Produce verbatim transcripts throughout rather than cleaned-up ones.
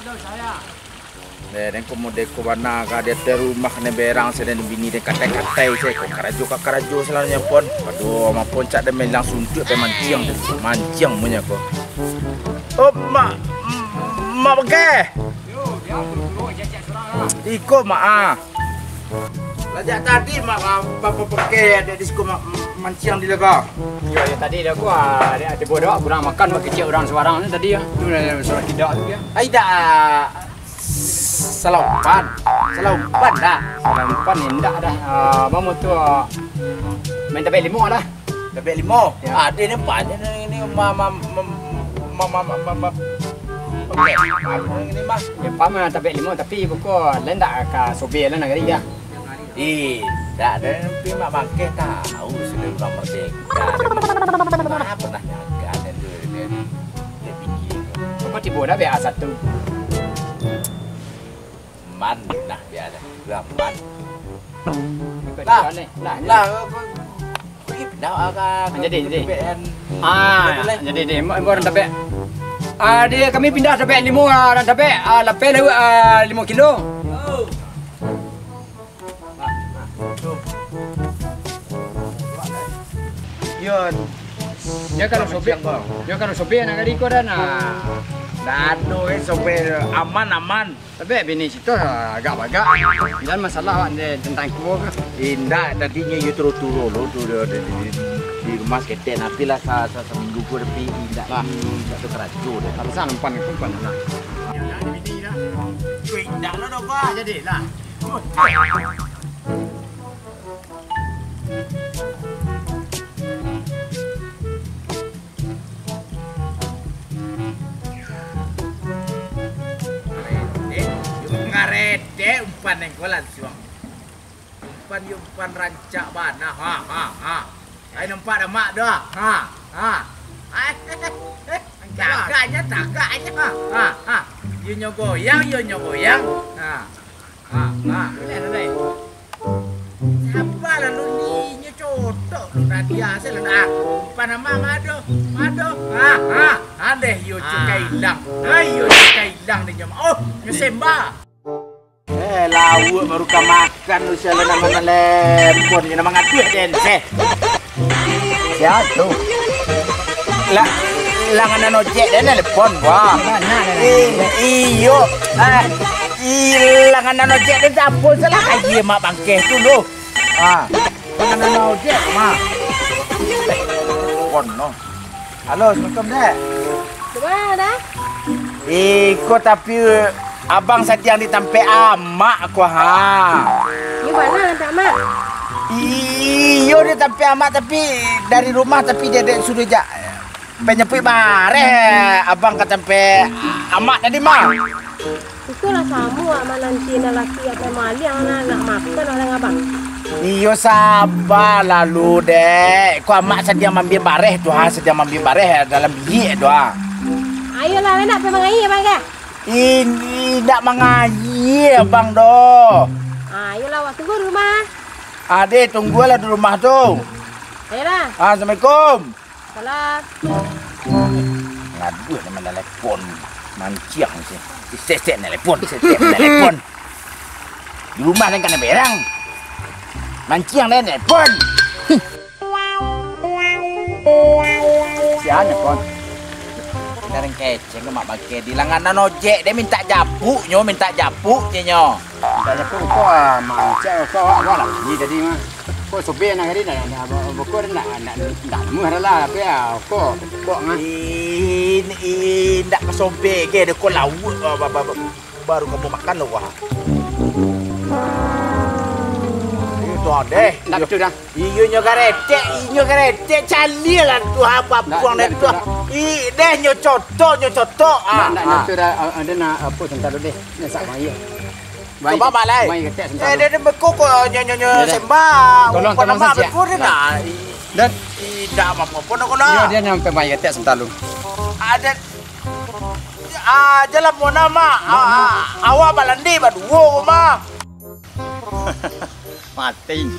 Deh, den ko mode ko bana ka di ateh rumah, den berang se, den bini den katai-katai se, ko karajo ka karajo salanyo pon. Aduh, ma pon cak den melang suntuak pe manciang, manciang munyo ko. Oh, mak, mak bangke. Iko mak ah. Lah jak tadi mak, ah, ba-, ba-, bangke ado di siko ma-, manciang di laga. Iyo, iyo, tadi dah ko, ah, ado, ado buah dah kurang makan, bakecek urang subarang ni tadi, ah. Tu lah, subarang kidak tu, ya. Ai, dak, ah, salah umpan. Salah umpan dah. Salah umpan indak dah. Ah, mamo tu, ah, main tapek limo dah. Tapek limo. Ya. Ado ni, banyak ni, ni, ma-, ma-, ma-, ma-, ma-, ma-, ma-, ma-, ma-, ini mah. Ya, pam lah tapek limo, tapi buko lain dak ka sobek lah nagari dah. Ih, dak ado, tapi mak bangke tahu sudah urang merdeka. Dak ado, mak pernah nyangka ado tu, dia, dia pikir. Buko tibo dah B A satu. Man, nah, biar dah. Lah, man. Lah, lah, lah, pergi pindah, ah, ka, ka, jadi, ka jadi. Ah, jadi, jadi. Mo-, mo urang tapek. Ah, di, kami pindah tapek limo, ah, urang tapek, ah, lapeh lah, ah, limo kilo. Yo, yo kalau sobek, yo kalau sobek nagari ko dah, nah. Dah ado, eh, sobek aman, aman. Tapi bini situ agak bagak. Dan masalah awak ni tentang kuo ke? Indak, tadinyo iyo turu-turu lo tu, di, di, di, di rumah saketek, tapi lah sa-, sa-, saminggu ko, tapi indak lah, indak tu karajo deh. Tak bisa, umpan, umpan lah. Indak lo doh, Pak. Jadi lah. Ngaredek, yo ngaredek umpan nan ko lansuang. Umpan yo umpan rancak bana. Ha, ha, ha. Ai nampak dah mak dah. Ha, ha. Ai, tagaknyo, tagaknyo. Ha, ha, ha. Yo nyo goyang, yo nyo goyang. Ha. Ha, ha, buliah, Nonai. Saba lalu ni inyo cotok tu tadi, ah, salah nak. Panama mado, mado. Ha, ha, andeh iyo cukai ilang. Ha, iyo cukai ilang dek nyo. Oh, nyo semba. Eh, lauak baru ka makan tu, sialan nak manelepon, nyo nak mangaduah den, seh. Sia tu? Lah, langganan ojek den nelepon, wah. Di mano, di mano? I-, iyo. Ah, i-, langganan ojek den sapo salah kaya mak bangkeh tu, lo. Ah, langganan ojek, mah. Telepon, no. Halo, assalamualaikum, Dek. Di mano, Da? Iko tapi abang sadiang di tampek amak ko, ha. Di mano tampek amak? Iyo, di tampek amak, tapi dari rumah, tapi Dedek suruah jak panyapuik bareh abang ka tampek amak tadi, mah. Itulah samo, Mak, mananti nan laki atau maliang, nak, nak makan urang abang. Iyo, saba lalu, Dek. Ko amak sadiang maambiak bareh tu, ha, sadiang maambiak bareh dalam biyik tu, ha. Ayolah, nak pai mangaia, Bang, kah? Ini indak mangaia, Bang, doh. Ayolah, awak tunggu di rumah. Ade, tunggulah di rumah tu. Ayolah. Assalamualaikum. Salam. Ngaduah nan manelepon. Manciang se. Sesek nelepon, sesek nelepon. Di rumah nan kana berang. Manciang nan nelepon. Sia nelepon? Garang keceng mak bangke di langganan ojek, dia minta japuknyo, minta japuk je nyo. Minta japuk ko, ah, manciang ko, awak lah bunyi tadi mah. Ko sopir nan tadi ndak, ndak, ndak, ndak, ndak, ndak muah dah lah, tapi, ah, ko, ko mah. In-, indak ka sobek ge, deh, ko lauak, ba-, ba-, ba-, ba-, baru kamu makan lo, wah. Iyo tu, deh. Ndak tu dah. Iyo nyo garetek, inyo garetek, calialah tu, ha, papuang deh tu. Ndak, ndak tu dah. I, deh, nyo cotok, nyo cotok. Ah, ndak, ndak, ah. Tu dah, ah, ada nak apa, sebentar dulu deh. Nak sak mai. Cuba bak lai. Mai ketek sebentar. Eh, dulu. Dia, dia beko ko nyo, nyo, nyo. Yo, dah. Sembah. Tolong, umpan tolong amak saja. Beko dia nak. Nah. Dah. Indak apa-apa nak kena. Yo, dia nyampe mai ketek sebentar dulu. Ada. Ah, jalan mona, Mak. Mak, ah, Mak. Ah, awak balandi baduo, Mak. Mati.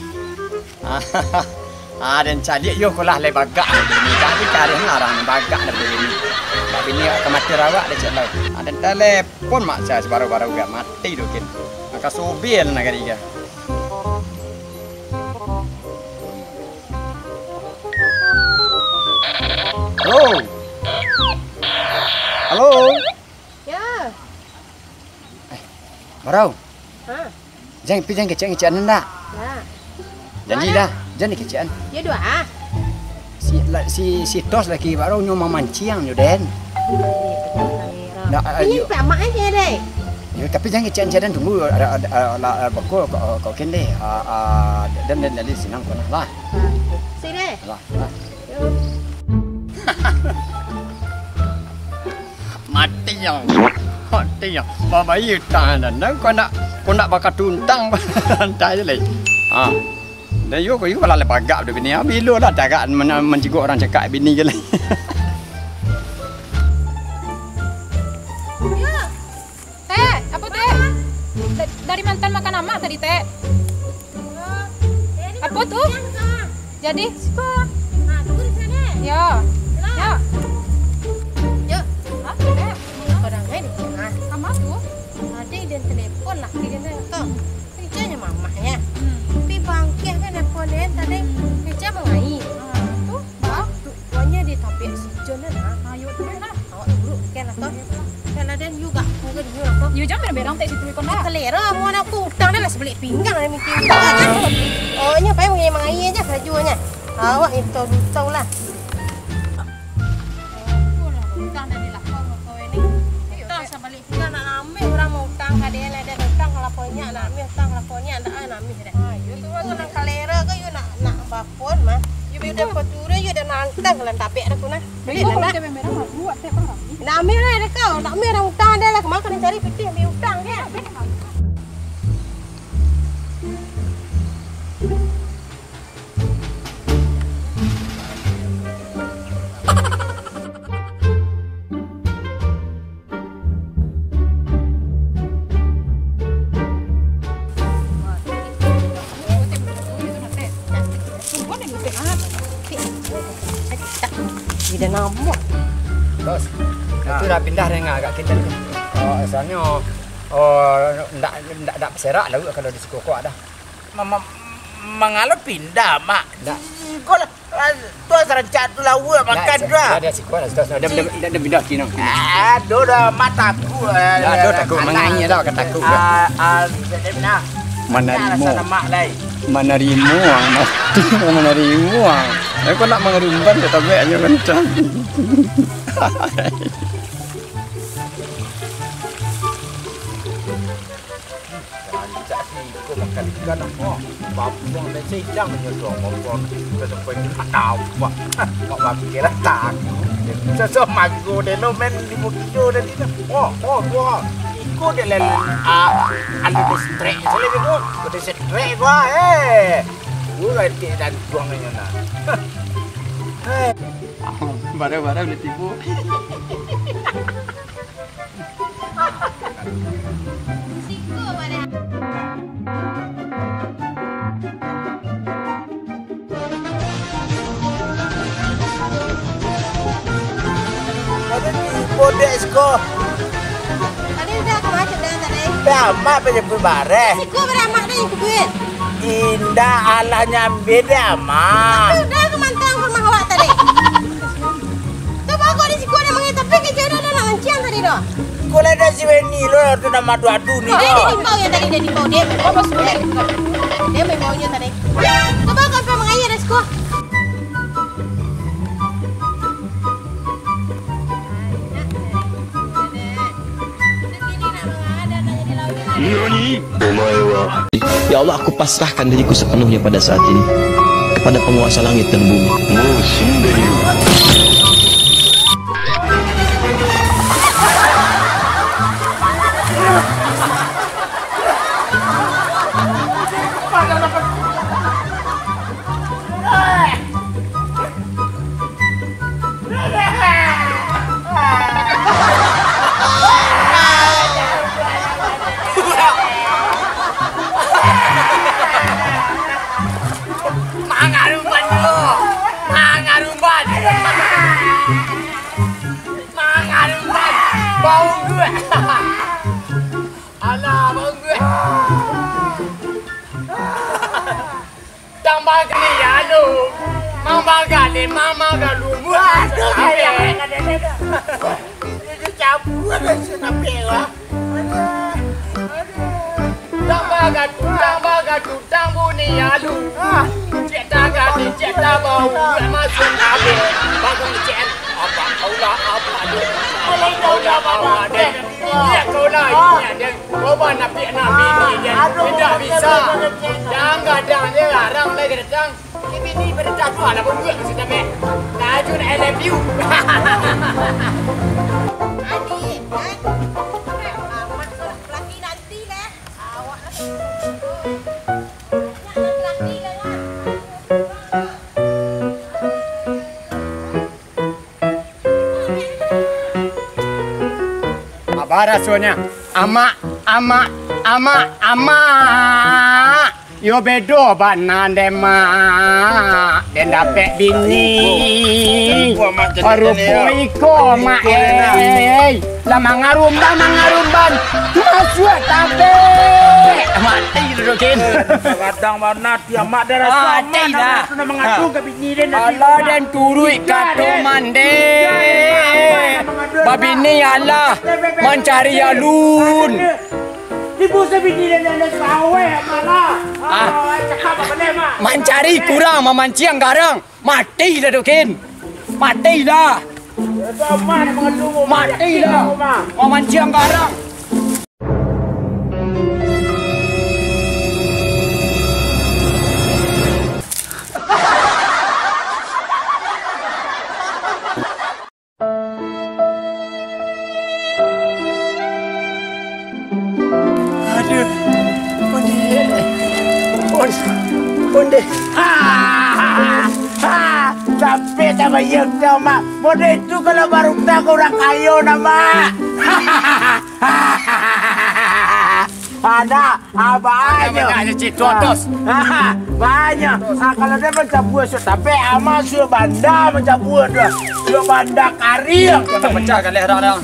Ah, den caliak yo ko lah lai bagak ni. Jadi kareh larang bagak dah ni. Bini ka mati rawak deh, cek lah. Ado telepon mak saya sebarau-barau gak mati dokin. Maka sobil nagari ga. Halo. Halo. Ya. Eh, Barau. Ha. Jan, pi jan kecek-kecekan ndak? Ya. Janji dah, jan kecekan. Ya, doa. Si, la-, si, si Tos lagi baru nyo mamanciang nyo, Den. Ndak, ah, ini yo. Pak Mak aja deh. Yo, tapi jan kecekan, jan tunggu, ada, ada, ada, ada, bako, kau, kau ken deh. Ah, ah, dan, dan, dan, senang kau lah. Sini. Lah, lah. Yo. Mati yo. Mati yo. Babayia utang dan, dan kau nak, kau nak bakatuntang. Santai je lai. Ha. Dan yo, yo lah bagak tu bini. Ha, bilo lah tagak men-, mancigok urang cakak bini je lai. Yo. Tek, apo, Tek? Da-, dari mantan makan amak tadi, Tek. Apo tu? Jadi? Yo. Yo. Yo. Apo, Tek? Kama tu? Tadi den telepon lah, kecek den tu. Keceknyo mamaknyo. Hmm. Tapi bangkeh kan telepon den tadi. Hmm. Kecek mangai. Ah, tu? Ba? Tu, tuannya di tapiak si Jon tu nah. Ayo, tu nah. Awak dulu, kan, lah, toh? Kan lah, den, yu gak aku kan, yu lah, toh? Yu jan berang-berang, Tek, situ ikon dah. Kalera, mau aku utang dah lah, sebelik pinggang dah, mikir. Oh, nya, paling mangai-mangai aja, sajuannya. Awak itu, tahu lah. Utang dah dilakau, kau ini. Utang sabalik pinggang, nak nambah orang mau utang, kadang ada utang, kalau punya, nak nambah utang, kalau punya, nak, ah, nambah dah. Ah, yu tu, kan, nak kalera ke, yu nak, nak bapon, mah. Yu dah paturi, yu dah nantang, kalau tapek dah, aku nah. Beko kalau dah. Tek merah, buat tek parah. Nak ambil lah, ada kau. Nak ambil orang utang ada lah. Kemana kena cari pitih, ambil utang dia. Tidak nampak. Bos, nah, itu dah pindah dengan agak kita tu. Oh, soalnya, oh, ndak, ndak, ndak beserak laut kalau di siko ko dah. Ma-, ma-, mangalo pindah, Mak? Ndak. Siko lah. Ah, tu asal rancak tu lawa makan tu lah. Dah, dah, siko lah, sudah, sudah. Dah, dah, dah, dah pindah sini. Aduh, dah, Mak takut, eh. Dah, dah, takut, mangai dah, kan takut, ah, ah, dah, dah, dah. Manarimo. Dah, rasa lemak, lai. Manarimo, ah, mati, manarimo, ah. Aku nak mangarumban, dah tabek aja kencang. Rancak siko makan ikan, oh, babuang dan sidang nyo tu, babuang. Sampai di mata awak. Mak bakeh lah takut. Sosok mago deh lo main di muka tadi tu. Oh, oh, oh. Iko deh lele. Ah, anu deh strek. Sini deh, oh. Deh strek gua, eh. Gua ganti dan buang nyo nah. Eh. Barang-barang boleh tipu. Tadi di bodek siko. Tadi udah aku macet dah tadi. Dah amat pajemput bareh. Siko beramak dah yang kubit. Indak alah nyambe dah amat. Tapi udah aku mantang ke rumah awak tadi. Tu bagus di siko dah mangai, tapi kecil dah, dah nak manciang tadi dah. Kau lah dah si Weni lo, tu nama adu-adu ni. Oh, dia dah dimbau yang tadi, dah dimbau. Dia main bau. Dia main bau yang tadi. Coba kau sampai mengayah dah siko. Nani? Omae wa. Ya Allah, aku pasrahkan diriku sepenuhnya pada saat ini kepada penguasa langit dan bumi. Mangarumban dulu. Mangarumban. Alah, bangkuak. Tambah gelialu, mambagalim, mamagalumu. Aduh, abek. Itu cabut dah, si Nabil, wah. Tambah gatu, tambah gatu, tambuni alu. Cek tagadi, cek tabau, buat masuk kabel. Bagus, cek. Apa kau lah, apa dia? Apa kau lah, apa dia? Iya, kau lah, iya, dia. Kau mana piak nak bini, dia. Tidak bisa. Jangan gadang, dia larang lagi datang. Ini bini berita tu, anak pun buat masih sampai. Tajun, I love you. Adik, kan? Amat lah, laki nanti lah. Awak lah. Nak laki lah, lah. Apa rasonyo? Amak, amak, amak, amak. Yo bedo bana den, Mak. Den dapek bini. Rupo iko, Mak. Rupo iko, Mak, eh. Lah mangarumban, mangarumban. Masuak tabek. Mati tu, Kin. Gadang bana. Yo, Mak, darah. Ah, atai lah. Alah, den turuik kato mande. Babini alah mancari alun. Ibu sabini den, den saweh malah. Ah. Ah, cakap apa ni, Mak? Mancari kurang, mamanciang garang. Mati lah tu, Kin. Mati lah. Mati lah. Mamanciang garang. Aduh, ondeh, ondeh, ondeh. Ha, ha, ha. Sampai tabayang tu, Mak. Model tu kalau barutang ka urang kayo, nah, Mak. Ada, ah, banyak. Banyak, banyak, cik, tu atas. Ah, banyak. Ah, kalau dia mancabua sudah, tapi amat sudah banda mancabua tu. Sudah banda kariang. Kau nak pecah galeh dah, dah.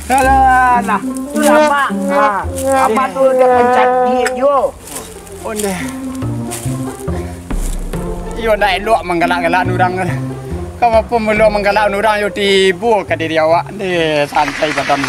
Alah, alah. Itulah, Mak. Ah, apa tu dia pencak duit yo? Ondeh. Iyo ndak elok manggalak-galak urang. Kama pun mulo manggalak urang yo tibo ka diri awak. Deh, santai badan.